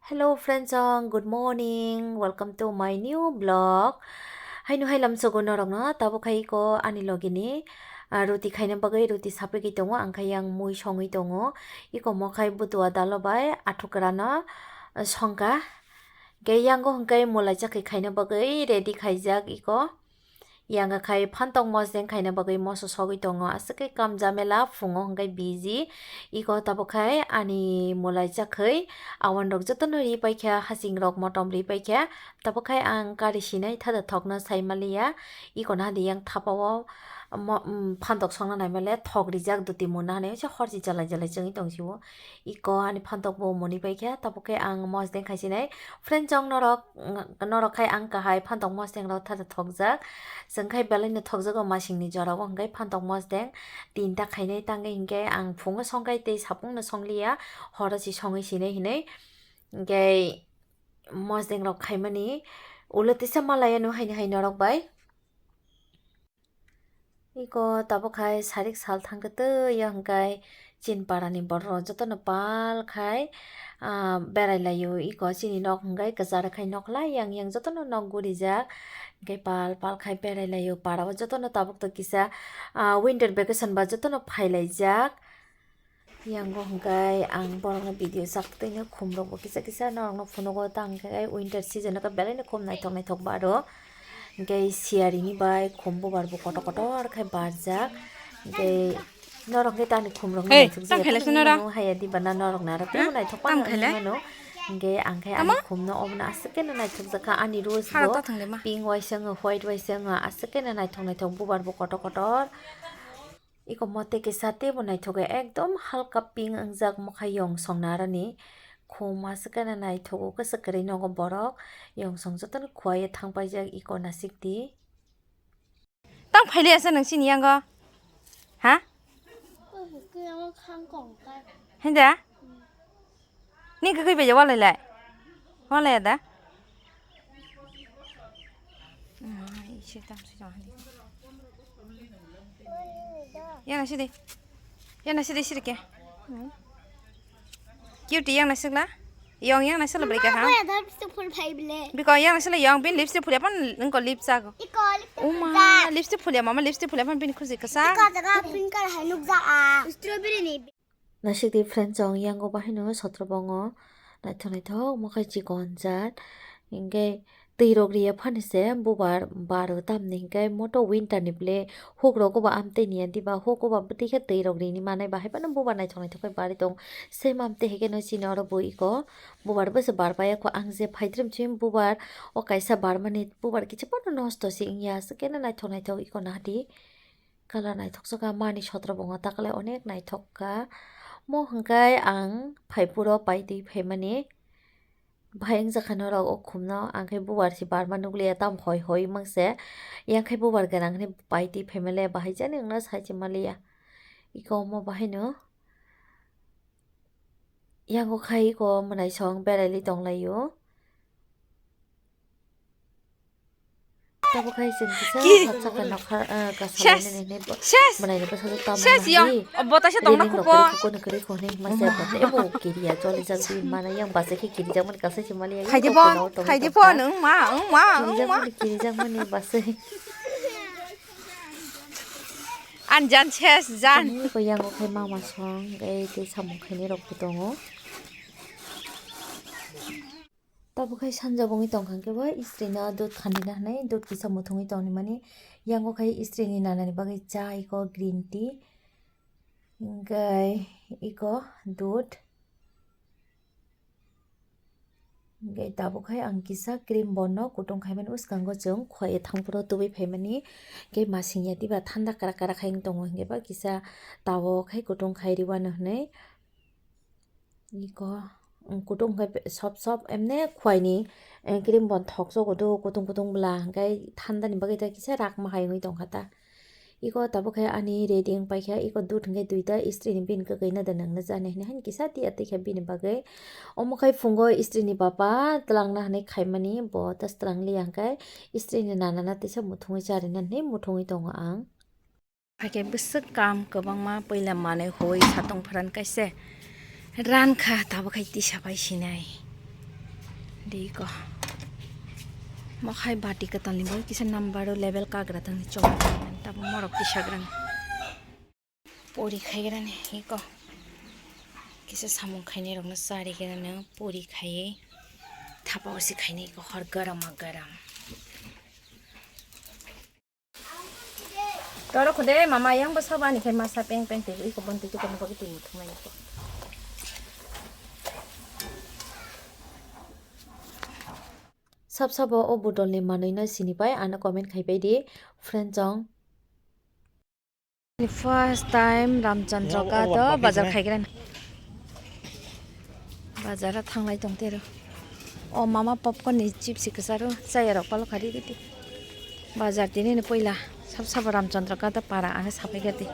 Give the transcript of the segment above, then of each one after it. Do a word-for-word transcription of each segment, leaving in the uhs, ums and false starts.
Hello friends, song, good morning. Welcome to my new vlog. Haino hai lamsogo norokno, tabuk hai iko ani logini, ah, roti khaina bagwi roti sapigwi tongo, ang khai yang mui songwi tongo. Iko mokhai butua dalo bai athukrano, ah, songkha. Khe yango hwnkhe mulai chakhi khaina bagwi ready khaijak iko. Yang khai phantok mosdeng khaina bagwi moso sogwi tongo. Aswk khe kam jamela, phungo hwnkhe busy. Iko tabuk khai ani mulai chakhi awan rok jotono ri paikha, hasing rok motom ri paikha. Tabuk khai ang kari sinai thada thokno sai maliya. Iko na hadi yang thapao mo-, mm, phantok songna naimale thok rijak duti muna hinwi se horsi jalai jalai chwngwi tong sio. Iko ani phantok bo muni paikha, tabuk khe ang mosdeng khai sinai. Friend chong norok, norok khai ang kahai phantok mosdeng rok thada thokjak. Chwng khai belai no thokjago masing ni jora o hwnkhe phantok mosdeng tinta khainai tangwi hinkhe ang phungo songkhai tei sapung no songliya, horo se songwi sinai hinwi. Hinkhe mosdeng rok khaimani ulo tisa malaya no haini hai norok bai. Iko tabuk hai sarik sal thangkhe twi ya hwnkhe chini parani borok rok jotono pal khai, ah, berai laio. Iko chini nok hwnkhe kwchar khai nok lai yang yang jotono nok gurijak. Hwnkhe pal pal khai berai laio. Para o jotono tabuk to kisa, ah, winter vacation ba jotono phai laijak. Yango hwnkhe ang borokno video sak twino khum rokbo kisa kisa norokno phunugo, tang khe winter season o khe belai no khum naithok naithok baro. Hwnkhe siyari ni bai khum bubar bo kotor kotor khe barjak. Hwnkhe norok khe tani khum rokno Hey, naithok tang jaya khailai phano norok. Haya di bana norok naro tamo naithok tang phano khailai. Hwnkhe ang khe ani khum no obono aswk khe no naithok jakha, ani rose bo pink waisa wngo, white waisa wngo, aswk khe no naithok naithok bubar bo kotor kotor. Iko mote kisa teibo naithogo, ekdom halka pink wngjak, mokha yong songna aroni khum aswk khe naithogo, kwchwk kwrwi nogo borok, yong song jotono khuaio thang paijak iko nasikdi. Tang phailai asa nang chini yango? Ha? Hinda? Ni kwkwi bai walai lai. Walai da. Yang nasi di. Yang nasi di sirke. Cutie yang nasi la. Yang yang nasi la beri ka ha. Biko yang nasi la yang bin lipstick phulya pan engko lip chago. Uma lipstick phulya mama lipstick phulya pan bin khusi kasa. Strawberry ni. Nasikdi friend chong yango bahino sotro bongo naithok naithok mokhai chikon jat. Hinkhe twi rok riya phani se bubar baro tamni hinkhe moto winter ni ble huk rogo ba amtwi niya diba huk o ba bwtwi khe twi rok rini manai bahai phano bubar naithok naithok khe bari tong. Same amtwi hai kheno chini oro bo iko bubar bwsa bar baya kho ang je phaitrim chim bubar o kaisa barmani bubar kicha phano nosto se wngya aswk khe naithok naithok iko nahadi. Colour naithok saka mani sotro bongo takalai onek naithok kha. Mo hwnkhe ang phaipuro paitwi phaimani bahai wngjakha norok o khumno, ang khe bubar se barma nukliya tamo hoi hoi mangse. Yang khe bubar gwnang hwnwi paitwi phaimale bahai jani wngna sai se maliya. Iko omo bahaino. Yango khai iko mwnaisong beraili tonglaio. Tabuk khai chwng kisa Ki- saksa khe nokha, ah, kasa Ses. Lainani hinwi bo-, Ses. Mwnaini bwsajwk tamo Ses, nahdi. Yong. Bo taisa tongna Reling rok khupo. Kwrwi khupo no kwrwi kho hinwi masa bata ebo kiriya jolijak di mana yang basa khe kirijakmani kasa se maliya. Khaidi yang bon, tongna tongwi khaidi tongkha. Bon, wng ma, wng ma, wng ma. Kirijakmani, kirijakmani basa. An jan ses, jan. Ani ko yango khai mama song, tei tei samung khaini rok bo tongo. Tabuk khai sanja bongwi tongkha khe bo istri no dud khandina hinwi dud kisa muthungwi tongni mani. Yango khai istri ni nana ni bagwi cha iko green tea. Hinkhe iko dud. Hinkhe tabuk khai ang kisa cream bono kutung khaimani bwskango chwng khwlaiya thangphuru tubui phaimani. Hinkhe masing ya diba thanda kara kara khai wng tongo hinkhe ba kisa tao khai kutung khai riwano hinwi. Iko, mm, kutung khe sop sop emne khwlaini, eh, cream bon thok jogo do kutung kutung bwla, hwnkhe thandani bagwi ta kisa rakma hai wngwi tongkha ta. Iko tabuk khe ani ready wng paikha, iko dud hwnkhe duita istri ni bini kwkwi no da nangna jani hinwi haino kisa tiya twi kha bini bagwi. Omo khai phungo istri ni baba twlangna hinwi khaimani, bo ta twlang liya hwnkhe istri ni nana no tisa muthungwi charina hinwi muthungwi tongo ang. Hakhe bwswk kam kwbangma puila manwi huwi satong pharan kaisa rankha, tabuk khai tisa pai sinai. Tei ko. Mo khai bati kwtal ni bo kisa number o level kagra tang ni chong. Tabo morok tisagrang. Pori khaigrani iko. Kisa samung khainai rokno chari khe nang pori khaiwi thapa osi khainai iko hor garam ma garam. Toro khude mama yang bo sabo ani khai masa peng peng tei iko bon tei iko no bagwi twi muthungmani iko. Sab sabo o budol ni manwi no sini pai ano comment khai pai di friend chong. First time Ramchandra Ghat o bazar khaigra. Bazar o thanglai tong tero. O mama popcorn ni chips kwcharo chaya rok palo khari ridi. Bazar tini ni poila sab sabo Ramchandra Ghat o para ano sapai gati.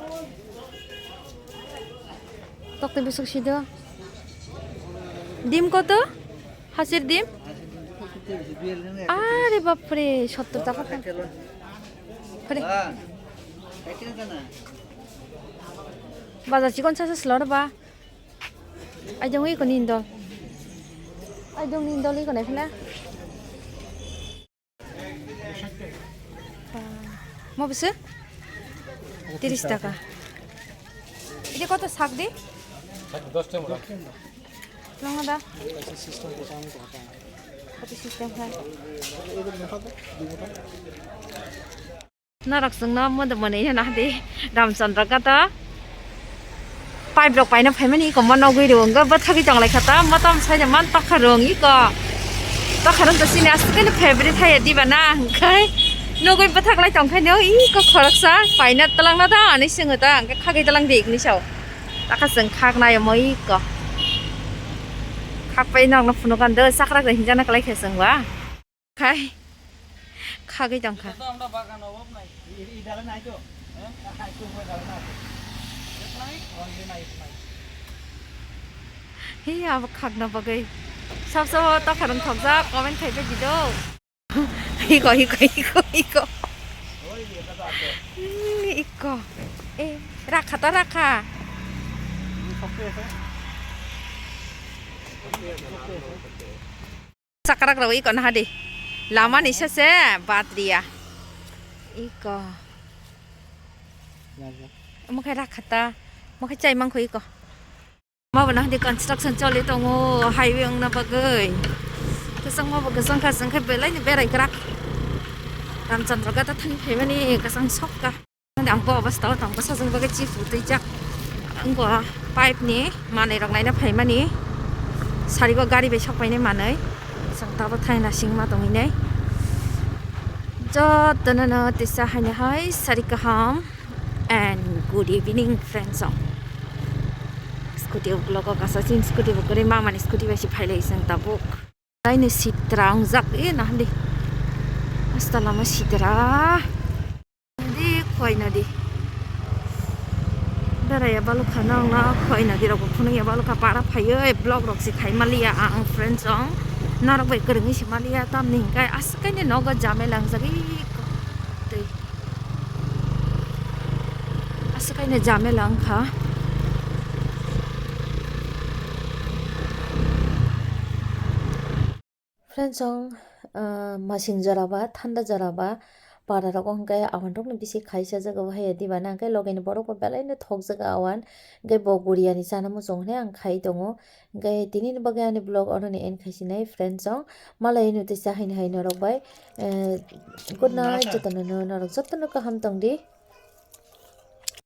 Tokte bisuk sido. Dim koto? Hasir dim? Are bapre, sottor taka. Pare. Bazar chikon sasa slor ba. Aidong iko nindol. Aidong nindol iko nai phela. Mo bwswk? Tiris taka. Ini koto sak di? দশ টাকা মোটা। Longo da. Koto system khai. Norok chwngno modo mwnwi hwnna hadi Ramchandra Ghat o. Pipe rok paina phaimani iko mo nogwi rw wngkha bwthagwi tonglaikha ta motom saida man tokha rwng iko tokha rwng to chini aswk favorite hai diba na hwnkhe nogwi bwthaklai tongkhaino iko khoroksa paina twlangna da hinwi swngo ta hwnkhe khagwi twlang di hinwi sao takha chwng khaknai omo iko khakpai nokno phunukha do chakrak hinjana kwlai khe chwng ba. Khai khagwi tongkha. Hi abo khakna bagwi sab sabo tokha rwng thokjak comment khai pai di do. Iko iko iko iko. Hmm, iko. Eh, rakha ta rakha. Chakrak rok iko naha di. Lama ni sese bad riya. Iko. Omo khe rakha ta. Omo khe chai mangkho iko. Omo bo naha di construction choli tongo highway wngna bagwi. Kwchangma bo kwchang kha chwng khe belai ni berai kwrak. Ramchandra Ghat o thani phaimani kwchang sok kha. Ang bo obostao tong bwsajwk bagwi chips bo twijak. Wngkha pipe ni manwi rok naina phaimani. Sarigo gari bai sok painai manwi. Chwng tabuk thani nasingma tongwi nai. Jotono no tisa haino hai sari kaham and good evening friends song. Scooty uklogo kasa sin scooty bo kwrwi mamani scooty bai se phailai chwng tabuk. Taini sitra wngjak e nahandi. Hasta lama sitra. Di khoi nadi. Beraya balukha nang na khoi nadi rok phunung ya balukha para phayo e vlog rok se khai maliya ang friends song. Norok bai kwrwngwi se maliya tamni hwnkhe aswk kaini nogo jamela wngjak e tei. Aswk kaini jamela wngkha. Friends song, ah, masing jora ba, thanda jora ba, para rok hwnkhe awan rok ni bisi khaisa jaga o haiya diba na hwnkhe loge ni borok bo belai no thok jaga awan, hwnkhe bo guriya ni chana muchung hinui ang khai tongo, hwnkhe tini ni bagwi ani vlog oro ni end khai sinai friends song, malai no tei cha hai ni hai norok bai, eh, good night joto no, norok joto no kaham tong di.